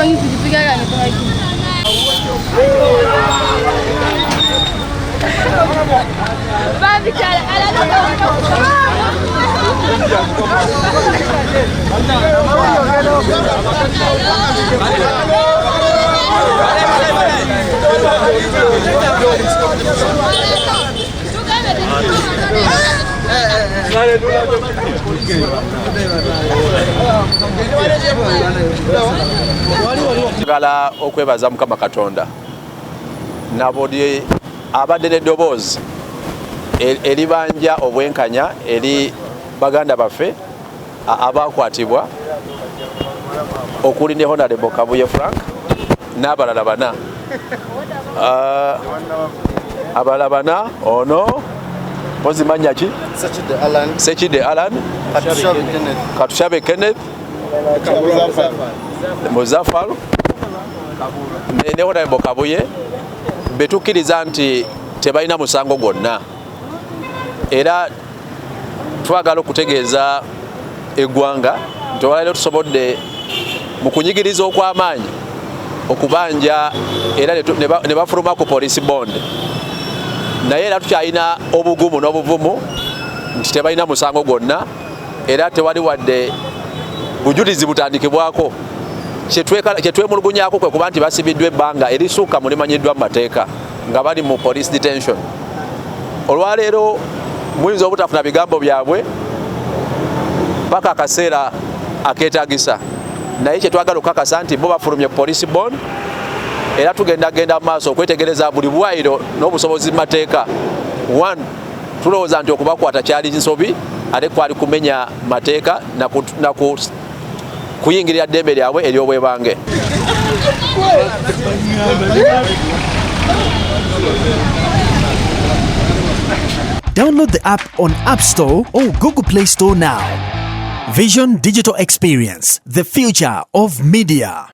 Ngizobe ngibhikibhika kanye phakathi. Babikyala Njagala okwebaza Mukama Katonda nabuli abadde n'eddoboozi eribanja obwenkanya eri baganda baffe abakwatibwa okuli ne Honorable Kabuye Frank n'abalala bana, abalala bana ono mpozi mannya ki? Sekidde Alan, Katushabe Kenneth, Muzaffar ne Honorable Kabuye betukkiriza nti tebalina musango gwonna. Era twagala okutegeeza eggwanga nti olwaleero tusobodde mu kunyigiriza okw'amaanyi okubanja era ne bafuluma ku police bond, naye era tukyalina obugumu n'obuvumu nti tebalina musango gwonna era tewali wadde bujulizi butandikibwako. Kyetwemulugunyako kwe kuba nti basibiddwa ebbanga erisukka mu limanyiddwa mu mateeka nga bali mu police detention. Olwaleero muyinza obutafuna bigambo byabwe paka akaseera akeetagisa, naye kyetwagala okukakasa nti bo bafulumye police bond era tugenda genda mu maaso okwetegereza buli bwayiro n'obusobozi mu mateeka. One, tulowooza nti okubakwata kyali nsobi ate kwali kumenya mateeka na kuyingirira ddembe lyabwe ery'obwebange. Download the app on App Store or Google Play Store now. Vision Digital Experience, the future of media.